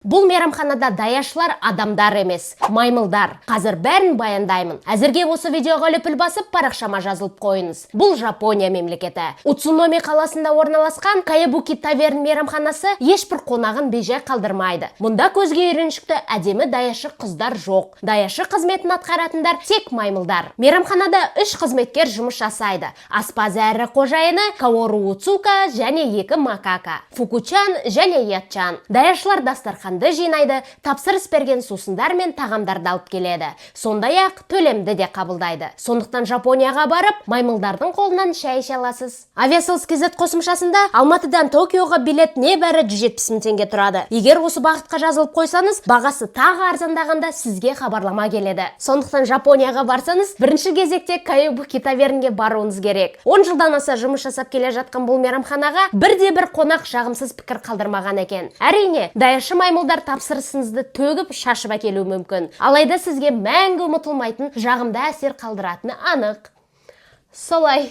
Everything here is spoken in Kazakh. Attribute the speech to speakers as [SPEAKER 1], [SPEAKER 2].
[SPEAKER 1] Бұл мейрамханада даяшылар адамдар емес, маймылдар. Қазір бәрін баяндаймын. Әзірге осы видеоға лүпіл басып, парақшама жазылып қойыңыз. Бұл Жапония мемлекеті. Уцуноми қаласында орналасқан Каябуки Таверн мейрамханасы ешбір қонағын бейжай қалдырмайды. Мұнда көзге үйреншікті әдемі даяшы қыздар жоқ. Даяшы қызметін атқаратындар тек маймылдар. Мейрамханада үш қызметкер жұмыс жасайды. Аспаз әрі қожайыны Каору Уцука және екі макака: Фукучан және Ятчан. Даяшылар дастарханды жинайды, тапсырыс берген сусындар мен тағамдарды алып келеді. Сондай-ақ төлемді де қабылдайды. Сондықтан Жапонияға барып, маймылдардың қолынан шай іше аласыз. Aviasales KZ қосымшасында Алматыдан Токиоға билет небәрі 170 мың теңге тұрады. Егер осы бағытқа жазылып қойсаңыз, бағасы тағы арзандағанда сізге хабарлама келеді. Сондықтан Жапонияға барсаңыз, бірінші кезекте Каябуки Тавернге баруыңыз керек. 10 жылдан аса жұмыс жасап келе жатқан бұл мейрамханаға бірде бір қонақ жағымсыз пікір қалдырмаған екен. Әрине, даяшы маймылдар тапсырысыңызды төгіп шашып әкелуі мүмкін. Алайда сізге мәңгі ұмытылмайтын жағымды әсер қалдыратыны анық. Солай.